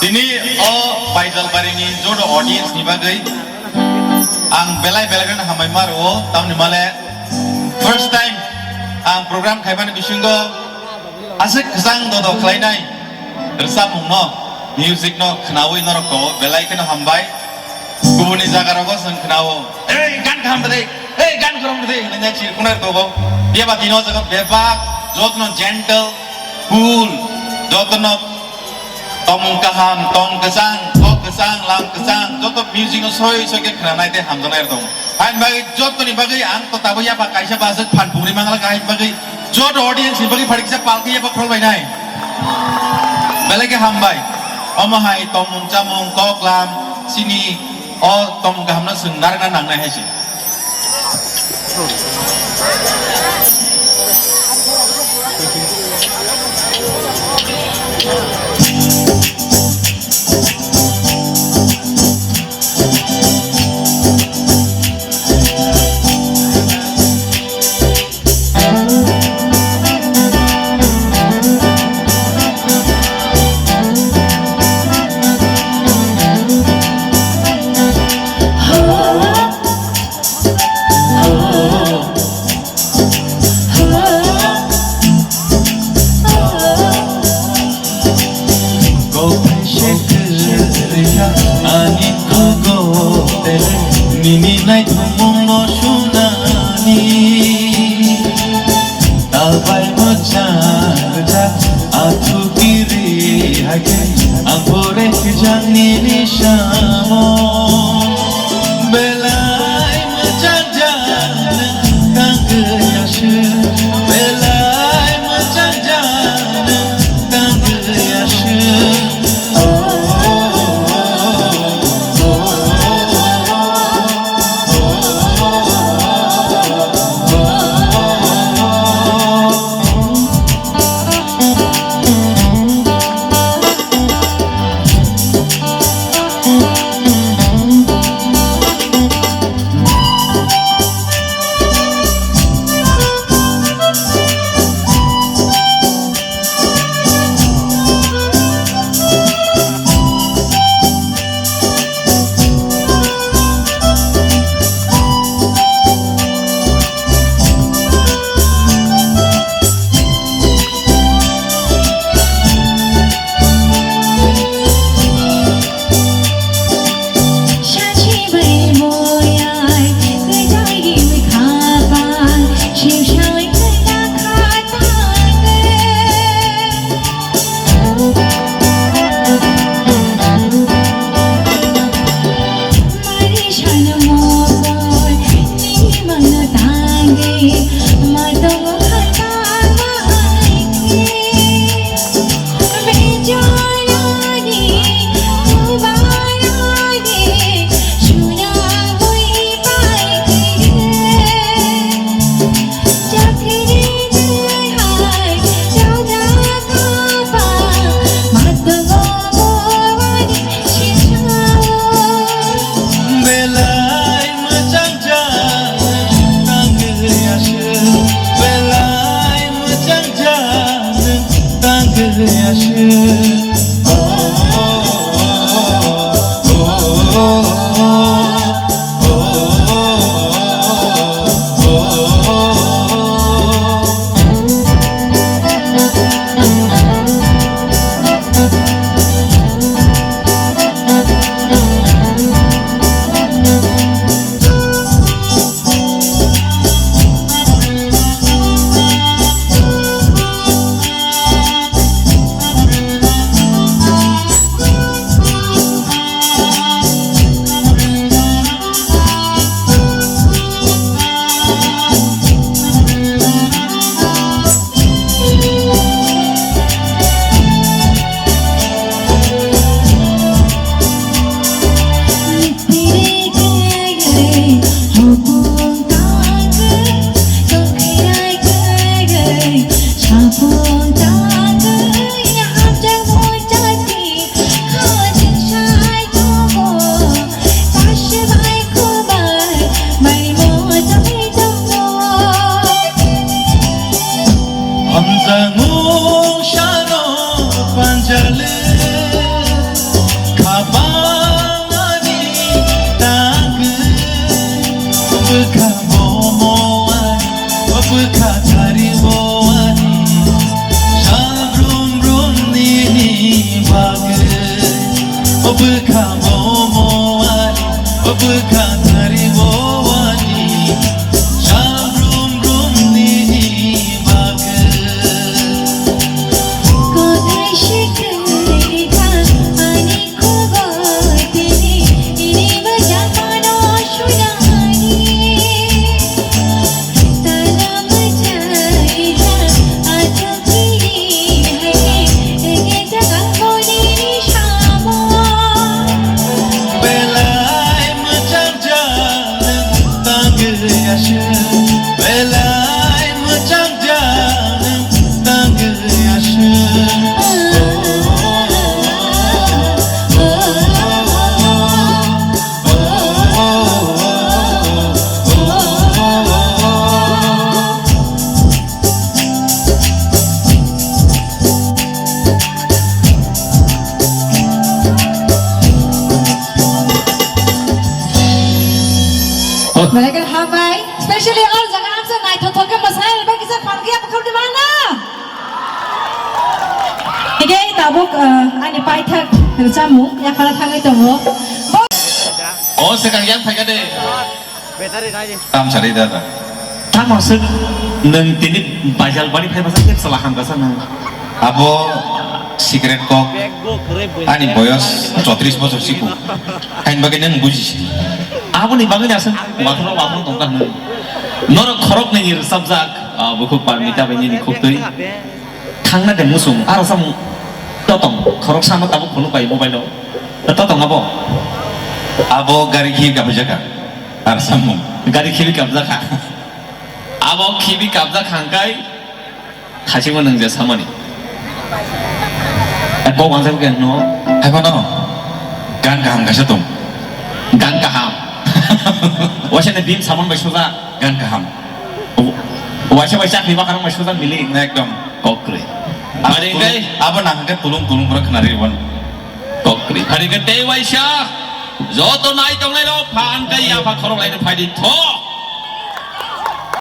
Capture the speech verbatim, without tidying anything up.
Tini o Baijalbarini joto audience ni bagwi ang belai belai no hambai ma rwo, tamni male first time ang program khaimani bisingo aswk kwchang dodo khlainai rwchapmung no, music no khnaui norok to belai kheno hambai. Kubuni jaga rogo chwng khnao, "Ei, gan kaham de, ei, gan kaham de," hinwi nai chirkunai rwgo. Phiya ba tini o jaga bebak, jotono gentle, cool, jotono tongmung kaham, tong kwchang, kok kwchang, lam kwchang, joto music no soi soi khe khnanai tei hamjaknai rw tongo. Haini bagwi jotoni bagwi ang to tabuk yapha kaisa bwswk phan pungri mangla, haini bagwi joto audience ni bagwi phari kisa pal khe yapha khrolbainai. Belai khe hambai. Omo hai tongmung chamung, kok lam, chini o tongmung kahamno chwng narwkna nangnai hai se. Ani kogo tele nini naithokmungno sunani. Tabai mwchang jak athu kiri hai khe ang pore khe jang nini samo. Belai mwchang jak nwng tang kwrwi aswk, belai mwchang jak nwng tang kwrwi aswk. Belai mwchang jak nwng tang kwrwi aswk, belai mwchang jak nwng tang kwrwi aswk. Bwkha bomo ani, o bwkha thari bo ani, sal brum brum nini bagwi. O bwkha bomo ani, o bwkha thari bo ani, sal brum brum nini bagwi. Kothai se kwrwi kha ani Belai mwchang jang nwng tangwi aswk, belai mwchang jang nwng tangwi aswk. Belai khe hambai, specially all jaga ang se naithothok khe mwsai bai kisa phan khe bukhuk di mana. Hige tabuk, uh, ani paithak rwchapmung yakhara thangwi tongo. O swkang yang phaikha de. Tam sari dada. Tamo swk nwng tini baijal bari phai basa khe chwla hamkasa nwng. Abo secret kok. Ani boyos chotris bochor siku. Hain bagwi nwng bujisi. Aboni bagwi aswk wathoro wathoro tongkha nwng. Norok khorok nini rwchapjak, ah, bukhuk Parmita bai nini khuktwi. Thangna de musung, aro samung totong, khorok sama tabuk phunuk bai mobile o. Totong abo? Abo gari khi kapijaka, ar samung. Gari khibi kapjak kha. Abo khibi kapjak kha hwnkhe thachimo nwng je samani. Eh, kok wanjak khe no? Hai bono, gan kaham kaisa tong. Gan kaham. Waisa ne bim samon bai soja. Gan kaham. Waisa bai chakri bakarang bai soja mili. Ekdom. Kokri. Abo hari tulung, kai? Abo nang hwnkhe tulung tulung pura khnari wan. Kokri. Hari kai tei waisa. Joto nai tongnai rok phan kai yapha khorok lai phai di tho.